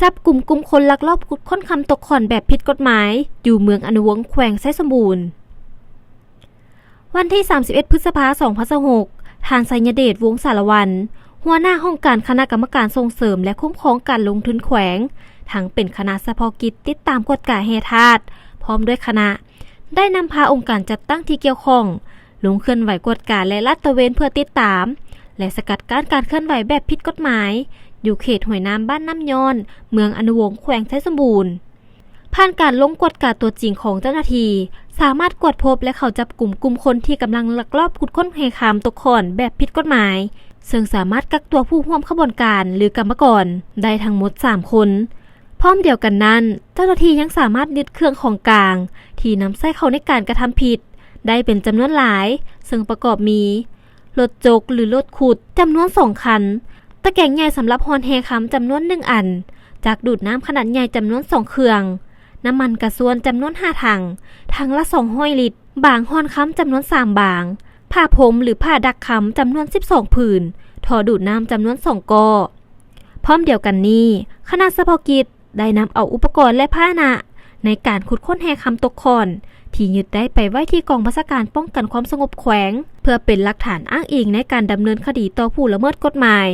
ຈັບກຸມກຸ່ມຄົນລັກລອບຂຸດຄົ້ນຄຳຕົກຂ້ອນແບບຜິດກົດໝາຍ ຢູ່ເມືອງອະນຸວົງ ແຂວງໄຊສົມບູນ. ວັນທີສາມສິບເອັດ ພຶດສະພາ ສອງພັນຊາວຫົກ ທ່ານ ໄຊຍະເດດ ວົງສາລະວັນ ຫົວໜ້າຫ້ອງການຄະນະກຳມະການສົ່ງເສີມ ແລະ ຄຸ້ມຄອງການລົງທຶນແຂວງ ທັງເປັນຄະນະສະເພາະກິດຕິດຕາມກວດກາແຮ່ທາດ ພ້ອມດ້ວຍຄະນະ ໄດ້ນຳພາອົງການຈັດຕັ້ງທີ່ກ່ຽວຂ້ອງ ລົງເຄື່ອນໄຫວກວດກາ ແລະ ລາດຕະເວນເພື່ອຕິດຕາມ ແລະ ສະກັດກັ້ນການເຄື່ອນໄຫວແບບຜິດກົດໝາຍ ຢູ່ເຂດຫ້ວຍນ້ຳບ້ານນ້ຳຍ້ອນ ເມືອງອະນຸວົງ ແຂວງໄຊສົມບູນ. ຜ່ານການລົງກວດກາຕົວຈິງຂອງເຈົ້າໜ້າທີ່ ສາມາດກວດພົບ ແລະ ເຂົ້າຈັບກຸມກຸ່ມຄົນທີ່ກຳລັງລັກລອບຂຸດຄົ້ນແຮ່ຄຳຕົກຂ້ອນແບບຜິດກົດໝາຍ ເຊິ່ງສາມາດກັກຕົວຜູ້ຮ່ວມຂະບວນການ ຫຼື ກຳມະກອນໄດ້ທັງໝົດສາມຄົນ. ພ້ອມດຽວກັນນັ້ນ, ເຈົ້າໜ້າທີ່ຍັງສາມາດຍຶດເຄື່ອງຂອງກາງທີ່ນຳໃຊ້ເຂົ້າໃນການກະທຳຜິດໄດ້ເປັນຈຳນວນຫຼາຍ, ເຊິ່ງປະກອບມີ ລົດຈົກ ຫຼື ລົດຂຸດ ຈຳນວນສອງຄັນ, ຕະແກງໃຫຍ່ສຳລັບຮ່ອນແຮ່ຄຳຈຳນວນໜຶ່ງອັນ, ຈັກດູດນ້ຳຂະໜາດໃຫຍ່ຈຳນວນສອງເຄື່ອງ, ນ້ຳມັນກະຊວນຈຳນວນຫ້າຖັງ, ຖັງລະສອງຮ້ອຍລິດ, ບາງຮ່ອນຄຳຈຳນວນສາມບາງ, ຜ້າພົມ ຫຼື ຜ້າດັກຄຳຈຳນວນສິບສອງຜືນ, ທໍ່ດູດນ້ຳຈຳນວນສອງກໍ. ພ້ອມດຽວກັນນີ້, ຄະນະສະເພາະກິດໄດ້ນຳເອົາອຸປະກອນ ແລະ ພາຫະນະໃນການຂຸດຄົ້ນແຮ່ຄຳຕົກຂ້ອນ ທີ່ຍຶດໄດ້ໄປໄວ້ທີ່ກອງບັນຊາການປ້ອງກັນຄວາມສະຫງົບແຂວງ ເພື່ອເປັນຫຼັກຖານອ້າງອີງໃນການດຳເນີນຄະດີຕໍ່ຜູ້ລະເມີດກົດໝາຍ.